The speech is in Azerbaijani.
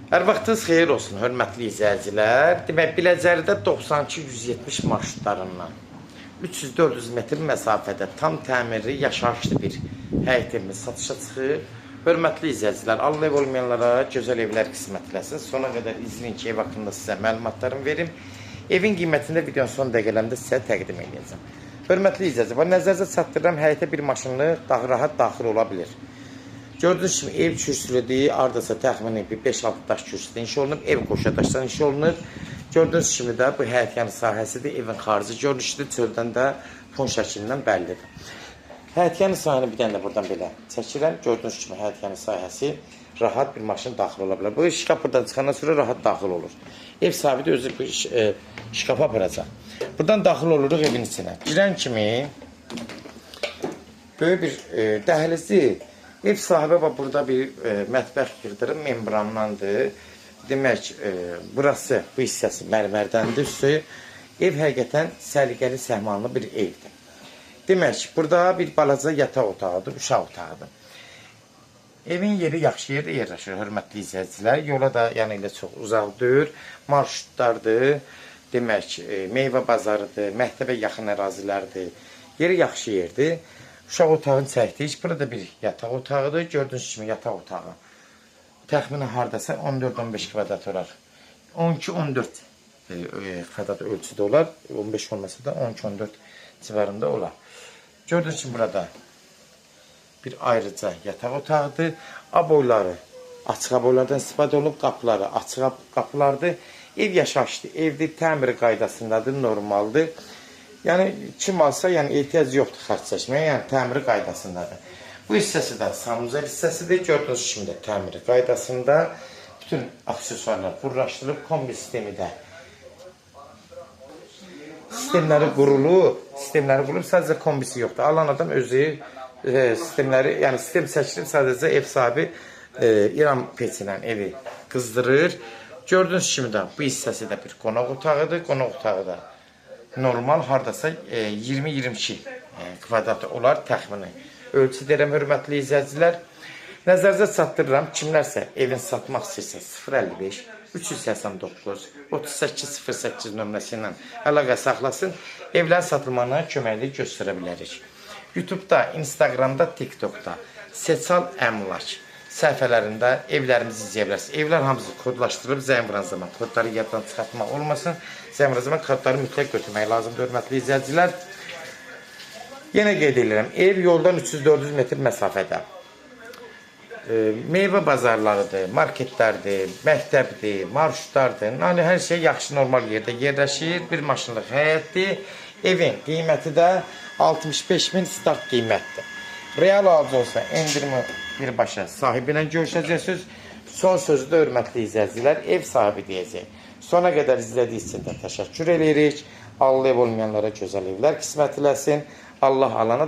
Hər vaxtınız xeyir olsun, hörmətli izləyicilər. Demək, Biləcəridə 92-170 marşrutlarından 300-400 metr məsafədə tam təmirli, yaşayışlı bir həyət evimiz satışa çıxıb. Hörmətli izləyicilər, Allah ev olmayanlara gözəl evlər qismət eləsin. Sona qədər izləyin ki, ev haqqında sizə məlumatlarımı verim. Evin qiymətini də videonun son dəqiqələrində sizə təqdim edəcəm. Hörmətli izləyicilər, nəzərinizə çatdırıram, həyətə bir maşınlı daha rahat daxil ola bilir. Gördüyünüz kimi ev kürsülüdür, hardasa təxmini bir 5-6 daş kürsüdə inşa olunub, ev qoşa daşdan inşa olunub. Gördüyünüz kimi də bu həyətyanı sahəsidir, evin xarici görünüşüdür, çöldən də fon şəklindən bəllidir. Həyətyanı sahəni bir dənə də buradan belə çəkirəm. Gördüyünüz kimi həyətyanı sahəsi rahat bir maşın daxil ola bilər. Bu şkaf buradan çıxandan sonra rahat daxil olur. Ev sahibi də özü bu şkafa aparacaq. Buradan daxil oluruq evin içinə. Girən kimi böyük bir dəhlizi ev sahibi bax burada bir mətbəx yığdırıb membrandandır. Demək, burası bu hissəsi mərmərdəndir. Üstü ev həqiqətən səliqəli, səhmanlı bir evdir. Demək, burada bir balaca yataq otağıdır, uşaq otağıdır. Evin yeri yaxşı yerdə yerləşir, hörmətli izləyicilər. Yola da yəni elə çox uzaq deyil. Marşrutlardır. Demək, meyvə bazarıdır, məktəbə yaxın ərazilərdir. Yeri yaxşı yerdir. Uşaq otağını çəkdik. Burada bir yataq otağıdır. Gördüyünüz kimi yataq otağı. Təxminən hardasa 14-15 kvadrat olar. 12-14 kvadrat ölçüdə olar. 15 olmasa da 12-14 civarında olar. Gördüyünüz kimi burada bir ayrıca yataq otağıdır. Aboyları açıq aboylardan istifadə olunub, qapıları açıq qapılardır. Ev yaşayışlı evdir, təmiri qaydasındadır, normaldır. Yəni kim alsa, yəni ehtiyac yoxdur xərc çəkməyə, yəni təmiri qaydasındadır. Bu hissəsi də sanuzel hissəsidir. Gördüyünüz kimi də təmiri qaydasında bütün aksesuarlar qurlaşdırılıb, kombi sistemi də sistemləri qurulub, sistemləri qurulub, sadəcə kombisi yoxdur. Alan adam özü sistemləri, yəni sistem seçilib, sadəcə ev sahibi İran peçi ilə evi qızdırır. Gördüyünüz kimi də bu hissəsi də bir qonaq otağıdır. Qonaq otağı da normal hardasa 20-22 kvadrat olar təxmini. Ölçü deyirəm, hörmətli izləyicilər. Nəzərinizə çatdırıram, kimlərsə evin satmaq istəyirsə 055 389 38 08 nömrəsi ilə əlaqə saxlasın. Evlərin satılmağına köməklik göstərə bilərik. YouTube'da, Instagram'da, TikTok'da Seçal Əmlak səhifələrində evlərimizi izləyə bilərsiniz. Evlər hamısı kodlaşdırılıb, zəng vuran zaman kodları yaddan çıxartmaq olmasın. Zəng vuran zaman kodları mütləq götürmək lazımdır, hörmətli izləyicilər. Yenə qeyd edirəm, ev yoldan 300-400 metr məsafədə. Meyvə bazarlarıdır, marketlərdir, məktəbdir, marşrutlardır. Yəni hər şey yaxşı normal yerdə yerləşir. Bir maşınlıq həyətdir. Evin qiyməti də 65 min start qiymətdir. Real alıcı olsa endirimi birbaşa sahibi ilə görüşəcəksiniz. Son sözü də hörmətli izləyicilər ev sahibi deyəcək. Sona qədər izlədiyiniz üçün də təşəkkür edirik. Allah ev olmayanlara gözəl evlər qismət eləsin. Allah alana